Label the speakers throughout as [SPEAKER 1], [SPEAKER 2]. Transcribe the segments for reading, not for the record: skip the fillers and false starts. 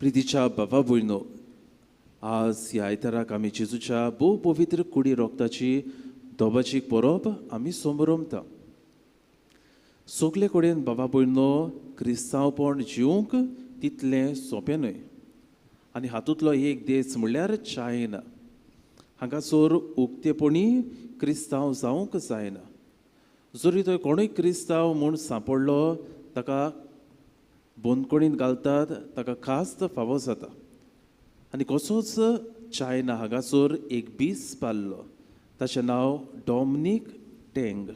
[SPEAKER 1] प्रितीच्या बाबा भयणो, आज ह्या आयताराक आमी जेजूच्या भोव पवित्र कुडी रोगताची दोबाची परब आमी समरमता. सगले कडेन बाबा भयणो क्रिस्तांवपण जिवंक तितलें सोंपें न्हय आनी हातूंतलो एक देश म्हणल्यार चायना. हांगासर उक्तेपणी क्रिस्तांव जावंक जायना. जरी थंय कोणूय क्रिस्तांव म्हूण सांपडलो ताका बंदखणींत घालतात, ताका खास्त फावो जाता. आनी कसोच चायना हांगासर एक बीस पाल्लो, ताचें नांव डॉमनीक टेंग.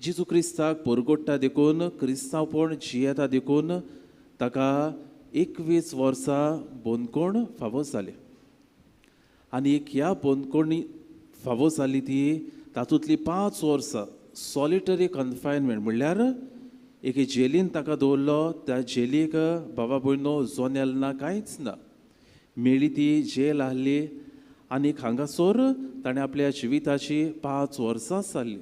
[SPEAKER 1] जेजू क्रिस्ताक परगोडटा देखून, क्रिस्तांवपण जियेता देखून ताका 21 वर्सां बंदखण फावो जाली. आनी एक ह्या बंदखणी फावो जाली ती तातूंतली 5 वर्सां सॉलिटरी कन्फायनमेंट म्हणल्यार एके जेलीन ताका दवरलो. त्या जेलीक बाबा भयणो जोनेल ना, कांयच ना, मेळ्ळी ती जेल आहली. आनी हांगासर ताणें आपल्या जिविताची 5 वर्सां सारली.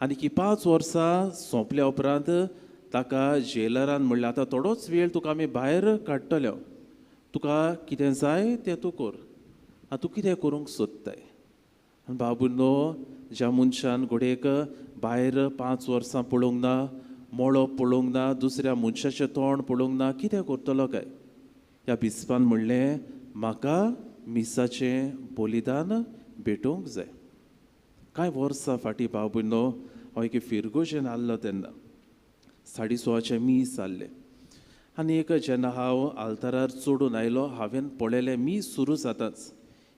[SPEAKER 1] आनी ही 5 वर्सां सोंपल्या उपरांत ताका जेलरान म्हणलें, आतां थोडोच वेळ तुका आमी भायर काडटले, तुका कितें जाय तें तूं कर, आतां तूं कितें करूंक सोदताय. आनी बाबुनो ज्या मनशान घडयेक भायर 5 वर्सां पळोवंक ना, मळब पळोवंक ना, दुसऱ्या मनशाचें तोंड पळोवंक ना, कितें करतलो काय? ह्या बिस्पान म्हणलें, म्हाका मिसाचें बलिदान भेटोवंक जाय. कांय वर्सां फाटीं भाव भयणो हांव एके फिरगोजेन आहलो तेन्ना 6:30 मीस आहलें. आनी एक जेन्ना हांव आल्तारार चडून आयलो, हांवें पळयलें मीस सुरू जाताच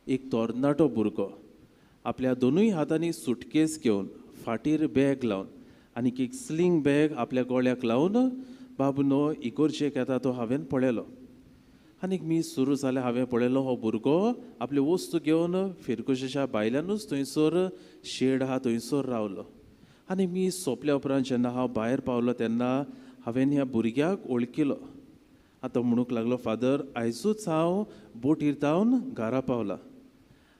[SPEAKER 1] एक तरणाटो भुरगो आपल्या दोनूय हातांनी सुटकेस घेवन, फाटीर बॅग लावन आनी एक स्लिंग बॅग आपल्या गळ्याक लावन बाबुनो इगोर्जेक येता तो हांवें पळयलो. आनीक मीस सुरू जालें, हांवें पळयलो हो भुरगो आपल्यो वस्तू घेवन फिरगोजेच्या भायल्यानूच थंयसर शेड आहा थंयसर रावलो. आनी मीस सोंपल्या उपरांत जेन्ना हांव भायर पावलो तेन्ना हांवें ह्या भुरग्याक वळखिलो. आतां म्हणूंक लागलो, फादर आयजूच हांव बोटीर जावन घरा पावला.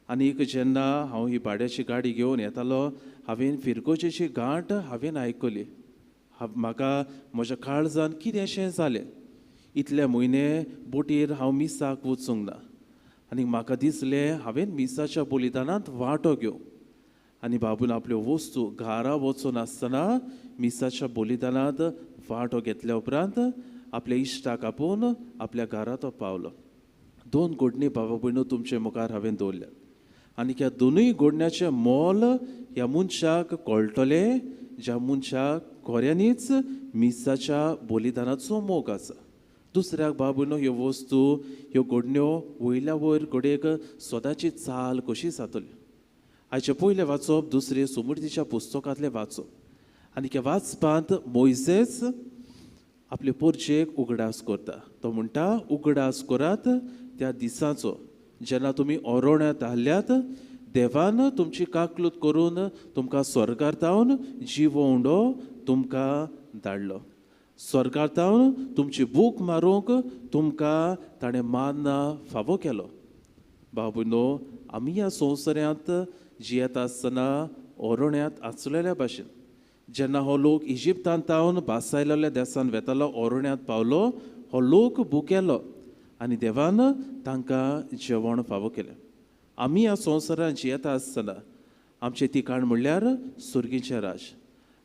[SPEAKER 1] आनीक जेन्ना हांव ही भाड्याची गाडी घेवन येतालो हांवें फिरगोजेची गांठ हांवें आयकली. म्हाका म्हज्या काळजान कितेंशें जालें. इतले म्हयने बोटीर हांव मिसाक वचूंक ना आनी म्हाका दिसलें हांवें मिसाच्या बलिदानांत वांटो घेवं. आनी बाबून आपल्यो वस्तू घरा वचून आसतना मिसाच्या बलिदानांत वांटो घेतल्या उपरांत आपल्या इश्टाक आपोवन आपल्या घरा तो पावलो. 2 घडणी बाबा भयणो तुमचे मुखार हांवें दवरल्या आनी ह्या दोनूय घडण्याचें मोल ह्या मनशाक कळटलें ज्या मनशाक खऱ्यांनीच मिसाच्या बलिदानाचो मोग आसा. दुसऱ्याक बाबा ह्यो वस्तू ह्यो घडण्यो वयल्या वयर घडयेक सदांची चाल कशी जातली. आयचें पयलें वाचप दुसरे सुमूर्तीच्या पुस्तकांतलें वाचप. आनी त्या वाचपांत मोयजेस आपले पोरचेक उगडास करता. तो म्हणटा, उगडास करात त्या दिसाचो जेन्ना तुमी ओरोण्यांत आहल्यात, देवान तुमची काकलूत करून तुमकां स्वर्गार तावन जिवो उंडो तुमकां धाडलो. स्वर्गार तावन तुमची भूक मारूंक तुमकां ताणें मान्ना फावो केलो. बाबुनो, आमी ह्या संवसारांत जियेता आसतना ओरोण्यांत आसलेल्या भाशेन जेन्ना हो लोक इजिप्तांत तावन भासायलेल्या देसान वेतालो, ओरोण्यांत पावलो, हो लोक भुकेलो आनी देवान तांकां जेवण फावो केलें. आमी ह्या संवसारांत जियेता आसतना आमचें ठिकाण म्हणल्यार सुर्गीचें राज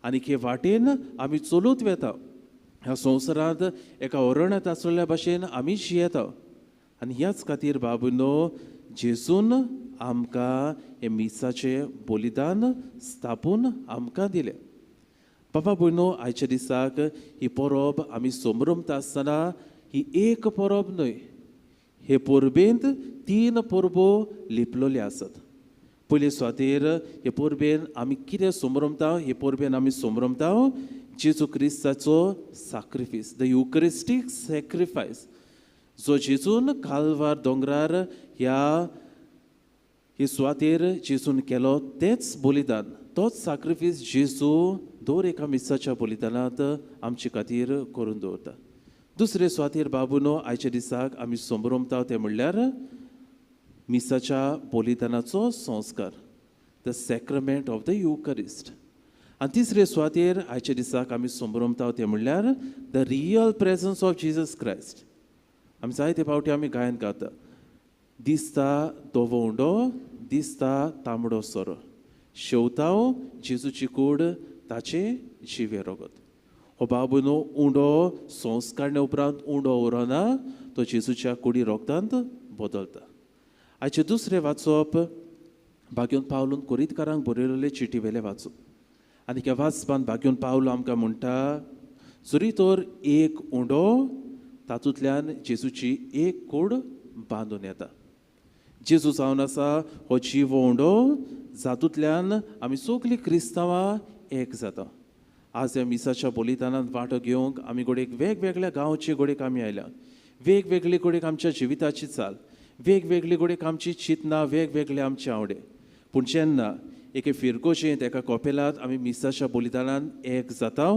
[SPEAKER 1] आनी हे वाटेन आमी चलूत वेता. ह्या संवसारांत एका ओरण्यांत आसलेल्या भाशेन आमी जियेता. आनी ह्याच खातीर बाबुनो जेजून आमकां हें मिसाचें बलिदान स्थापून आमकां दिलें. बाबा भयणो, आयच्या दिसाक ही परब आमी समरमता आसतना ही एक परब न्हय, हे परबेंत 3 परबो लिपलेल्यो आसात. पयले सुवातेर हे परबेन आमी कितें समरमता, हे परबेन आमी समरमता जेजू क्रिस्ताचो साक्रिफीस, the Eucharistic sacrifice, जो जेजून कालवार दोंगरार ह्या हे सुवातेर जेजून केलो तेच बलिदान, तोच साक्रिफीस जेजू दर एका मिसाच्या बलिदानांत आमचे खातीर करून दवरता. दुसरे सुवातेर बाबुनो आयच्या दिसाक आमी समरमता तें म्हणल्यार मिसाच्या बलिदानाचो संस्कार, the sacrament of the Eucharist. आनी तिसरे सुवातेर आयच्या दिसाक आमी संभ्रमता तें म्हणल्यार the real presence of Jesus Christ. आमी जायते फावटी आमी गायन गाता, दिसता धवो उंडो, दिसता तांबडो सोरो, शेवताव जेजूची कूड ताचें जिवें रगत. हो बाबूनो उंडो संस्कारणे उपरांत उंडो उरना, तो जेजूच्या कुडी रोगतांत बदलता. आयचें दुसरें वाचप भाग्योन पावलून कोरितकारांक बरयलेले चिटी वेलें वाचप. आनी ह्या वाचपान भाग्योन पावलो आमकां म्हणटा, जरी तर एक उंडो तातूंतल्यान जेजूची एक कूड बांदून येता. जेजू जावन आसा हो जिवो उंडो, जातूंतल्यान आमी सगळीं क्रिस्तांवां एक जाता. आज ह्या मिसाच्या बलिदानांत वांटो घेवंक आमी घडयेक वेगवेगळ्या गांवचे घडयेक आमी आयल्या, वेगवेगळी घडयेक आमच्या जिविताची चाल, वेगवेगळी घडयेक आमची चिंतना, वेगवेगळे आमचे आवडे. पूण जेन्ना एके फिरगोजेंत एका कपेलांत आमी मिसाच्या बलिदानांत एक जाता,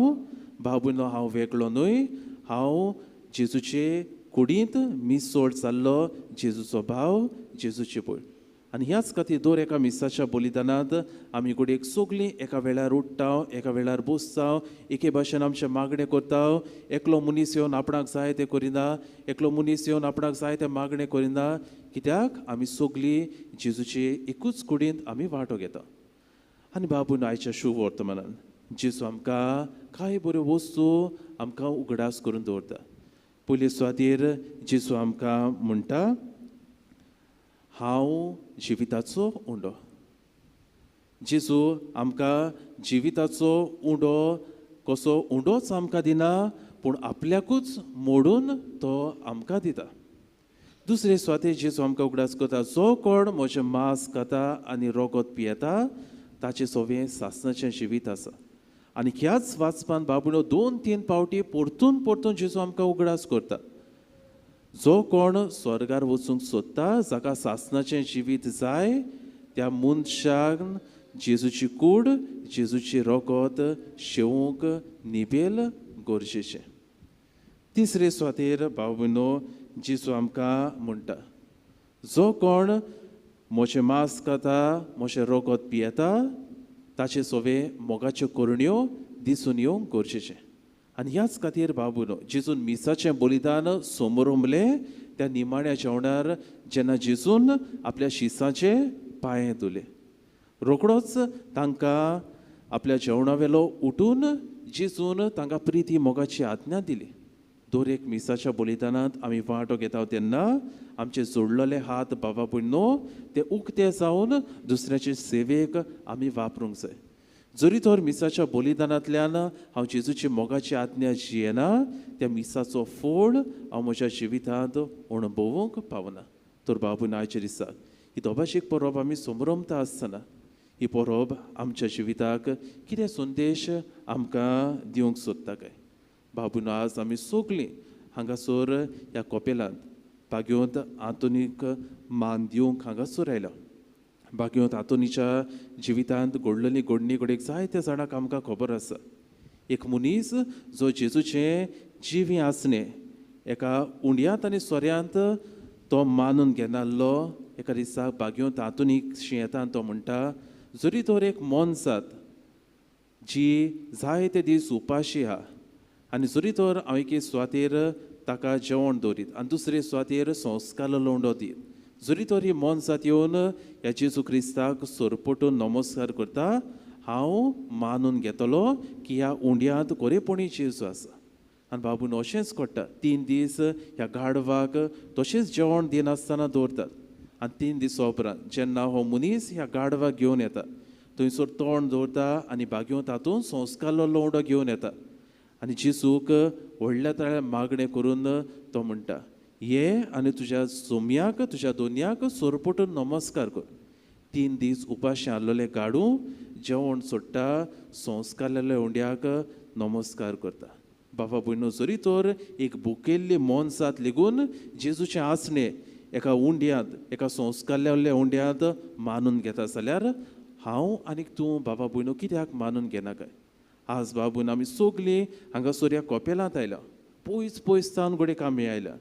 [SPEAKER 1] भाव भयणो हांव वेगळो न्हय, हांव जेजूचे कुडींत मिसोळ जाल्लो जेजूचो भाव, जेजूची भयण. आनी ह्याच खातीर दर एका मिसाच्या बलिदानांत आमी घडयेक सगळीं एका वेळार उठ्ठा, एका वेळार बसता, एके भाशेन आमचें मागणें करता. एकलो मनीस येवन आपणाक जाय तें करिना, एकलो मनीस येवन आपणाक जाय तें मागणें करिना, कित्याक आमी सगळीं जेजूचे एकूच कुडींत आमी वांटो घेता. आनी बाबून आयच्या शुभ वर्तमानान जेजू आमकां कांय बऱ्यो वस्तू आमकां उगडास करून दवरता. पयले सुवातेर जेजू आमकां म्हणटा, हांव जिविताचो उंडो. जेजू आमकां जिविताचो उंडो कसो उंडोच आमकां दिना, पूण आपल्याकूच मोडून तो आमकां दिता. दुसरे सुवातेर जेजू आमकां उगडास करता, जो कोण म्हजें मांस खाता आनी रगत पियेता ताचें सवें सासणाचें जिवीत आसा. आनी ह्याच वाचपान बाबुनो 2-3 फावटी परतून परतून जेजू आमकां उगडास करता, जो कोण स्वर्गार वचूंक सोदता, जाका सासणाचें जिवीत जाय, त्या मनशान जेजूची कूड, जेजूची रगत शेवूंक निबेल गरजेचें. तिसरे सुवातेर भाव भयणो जेजू आमकां म्हणटा, जो कोण म्हजें मांस खाता, म्हजें रगत पियेता, ताचे सवे मोगाच्यो करण्यो दिसून येवंक गरजेचें. आनी ह्याच खातीर भाव भयणो जेजून मिसाचें बलिदान समरंबलें त्या निमाण्या जेवणार जेन्ना जेजून आपल्या शिसाचे पांये धुले, रोखडोच तांकां आपल्या जेवणा वेलो उठून जेजून तांकां प्रिती मोगाची आज्ञा दिली. दर एक मिसाच्या बलिदानांत आमी वांटो घेता तेन्ना आमचे जोडलेले हात बाबा भयणो ते उक्ते जावन दुसऱ्याचे सेवेक आमी वापरूंक जाय. जरी तर मिसाच्या बलिदानांतल्यान हांव जेजूची मोगाची आज्ञा जियेना, त्या मिसाचो फोड हांव म्हज्या जिवितांत अणभवूंक पावना. तर बाबू आयच्या दिसाक ही दोभाशीक परब आमी संभ्रमता आसतना ही परब आमच्या जिविताक कितें संदेश आमकां दिवंक सोदता काय? बाबून आज आमी सगळीं हांगासर ह्या कपेलांत बागेवंत आंतोनीक मान दिवंक हांगासर आयल्या. बागेवंत आंतोनीच्या जिवितांत घडलेली घडणी घडयेक जायत्या जाणांक आमकां खबर आसा. एक मनीस जो जेजूचें जिवी आसणें एका उंड्यांत आनी सोऱ्यांत तो मानून घेनासलो, एका दिसा बागेवंत आंतोनीक शिंयेता तो म्हणटा, जरी तर एक मोनजात जी जायते दीस उपाशी आहा आनी जरी तर हांव एके सुवातेर ताका जेवण दवरीत आनी दुसरे सुवातेर संस्कार उंडो दीत, जरी तर ही मोनजात येवन ह्या जेजू क्रिस्ताक सरपटून नमस्कार करता, हांव मानून घेतलो की ह्या उंड्यांत खरेपणी जेजू आसा. आनी बाबून अशेंच करता, 3 दीस ह्या गाडवाक तशेंच जेवण दिनासतना दवरतात. आनी 3 दिसां उपरांत जेन्ना हो मनीस ह्या गाडवाक घेवन येता, थंयसर तोंड दवरता आनी बागेवन तातूंत संस्कारलो उंडो घेवन येता आनी जेजूक व्हडल्या ताळ्या मागणें करून तो म्हणटा, ये आनी तुज्या सोम्याक, तुज्या दोनयाक सरपटून नमस्कार कर. 3 दीस उपाशी आहलेले गाडू जेवण सोडटा, संस्कारलेल्या उंड्याक नमस्कार करता. बाबा भयणो जरी तर एक भुकेल्ली मोनजात लेगून जेजूचें आसणें एका उंड्यांत, एका संस्कारलेल्या उंड्यांत मानून घेता जाल्यार हांव आनीक तूं बाबा भयणो कित्याक मानून घेना काय? आज बाबून आमी सगळीं हांगासर ह्या कपेलांत आयल्या, पयस पयस सावन घडयेक आमी आयल्या.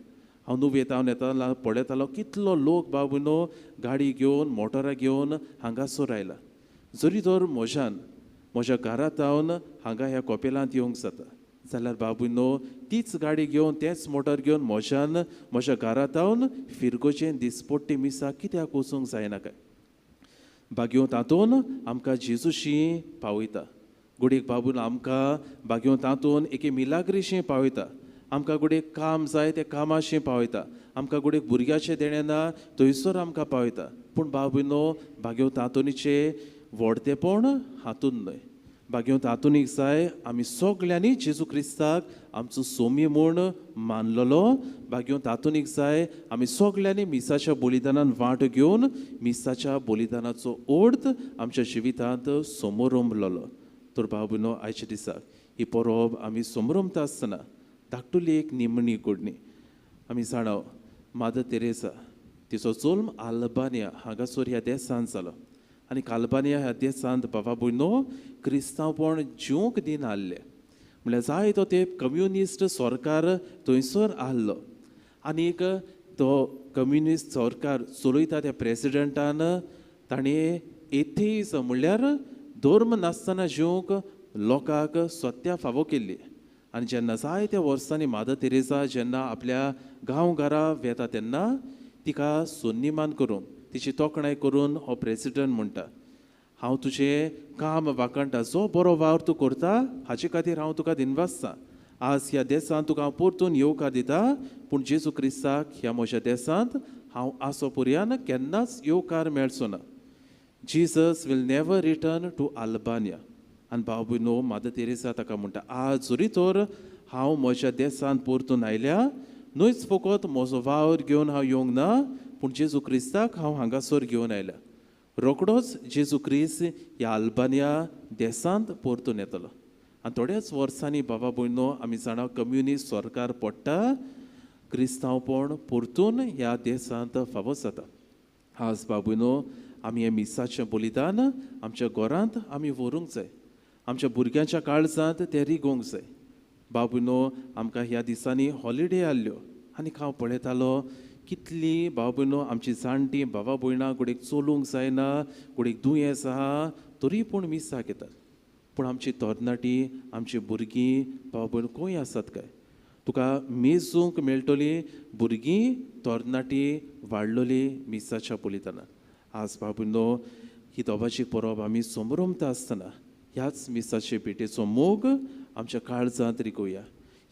[SPEAKER 1] हांव नुवें तावन येतालो पळयतालो कितलो लोक बाबूनो गाडी घेवन मोटरां घेवन हांगासर आयला. जरी तर म्हज्यान म्हज्या घरांत हांव हांगा ह्या कॉपेलांत येवंक जाता. जाल्यार बाबूनो तीच गाडी घेवन तेंच मोटर घेवन म्हज्यान म्हज्या घरांत हांव फिरगोजेन दिसपट्टी मिसाक कित्याक वचूंक जायना काय? बागयो तातून आमकां जेजूशी पावयता. गुडीक बाबून आमकां बागयो तातून एके मिलाग्रीशी पावयता. आमकां गुडीक काम जाय तें कामाशी पावयता. आमकां गुडीक भुरग्याचें देणें ना थंयसर आमकां पावयता. पूण बाबूनो बागयो तातोनीचें व्हडतेपण हातून न्हय. बागयो तातूनीक जाय आमी सगल्यांनी जेजू क्रिस्ताक आमचो सोमी म्हूण मानलेलो. बागयो तातूनीक जाय आमी सगल्यांनी मिसाच्या बलिदानान वांटो घेवन मिसाच्या बलिदानाचो अर्थ आमच्या जिवितांत समोरंबलेलो. तर बाबूनो आयच्या दिसाक ही परब आमी समरंबता आसतना धाकटुली एक निमणी घडणी आमी जाणा. मादर तेरेसा तिचो जल्म आल्बानिया हांगासर ह्या देशांत जालो आनी आल्बानिया ह्या देशांत बाबा भयणो क्रिस्तांवपण जिवंक दिनासलें. म्हणल्यार जायतो तेंप कम्युनिस्ट सरकार थंयसर आहलो आनीक तो कम्युनिस्ट सरकार चलयता त्या प्रेसिडेंटान ताणें एथेइजम म्हणल्यार धर्म नासतना जिवंक लोकांक सत्या फावो केल्ली. आनी जेन्ना जायत्या वर्सांनी मादर तेरेसा जेन्ना आपल्या गांवघरा वेता तेन्ना तिका सन्निमान करूंक तिची तोखणाय करून हो प्रेसिडेंट म्हणटा, हांव तुजें काम वाखाणटा, जो बरो वावर तूं करता हाचे खातीर हांव तुका दिनवासता. आज ह्या देशांत तुका हांव परतून येवकार दिता, पूण जेजू क्रिस्ताक ह्या म्हज्या देशांत हांव आसो पर्यान केन्नाच येवकार मेळचो ना. Jesus will never return to Albania. आनी भाव भयणो मादर तेरेसा ताका म्हणटा, आज जरी तर हांव म्हज्या देशांत परतून आयल्या न्हयच फकत म्हजो वावर घेवन हांव येवंक ना, पूण जेजू क्रिस्ताक हांव हांगासर घेवन आयल्या. रोकडोच जेजू क्रिस्त ह्या आल्बानिया देशांत परतून येतलो. आनी थोड्याच वर्सांनी बाबा भयणो आमी जाणा कम्युनिस्ट सरकार पडटा, क्रिस्तांवपण परतून ह्या देशांत फावो जाता. आज बाबूनो आमी हें मिसाचें बलिदान आमच्या घरांत आमी व्हरूंक जाय, आमच्या भुरग्यांच्या काळजांत तें रिगोवंक जाय. बाबूनो आमकां ह्या दिसांनी हॉलिडे आसल्यो आनी हांव पळयतालो कितली बाबूनो आमची जाणटी बाबा भयणां कुडेक चलूंक जायना, कुडेक दुयेंस आहा तरी पूण मिसाक येतात. पूण आमची तरणाटी आमची भुरगीं बाबा भयण खंय आसात काय? तुका मेजूंक मेळटली भुरगीं तरणाटी वाडलोली मिसाच्या बलिदानान. आज बाबूनो ही दोबाची परब आमी समरमता आसतना ह्याच मिसाचे भेटेचो मोग आमच्या काळजांत रिगोवया,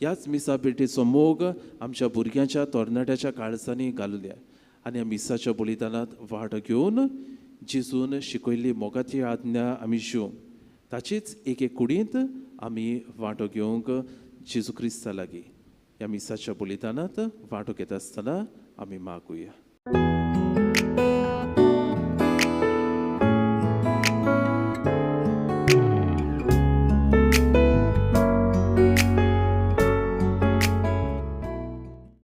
[SPEAKER 1] ह्याच मिसा भेटेचो मोग आमच्या भुरग्यांच्या तरणाट्याच्या काळजांनी घालुया आनी ह्या मिसाच्या बलिदानांत वांटो घेवन जेजून शिकयल्ली मोगाची आज्ञा आमी जिवंक, ताचेच एके कुडींत आमी वांटो घेवंक जेजू क्रिस्ता लागीं ह्या मिसाच्या बलिदानांत वांटो घेता आसतना आमी मागुया.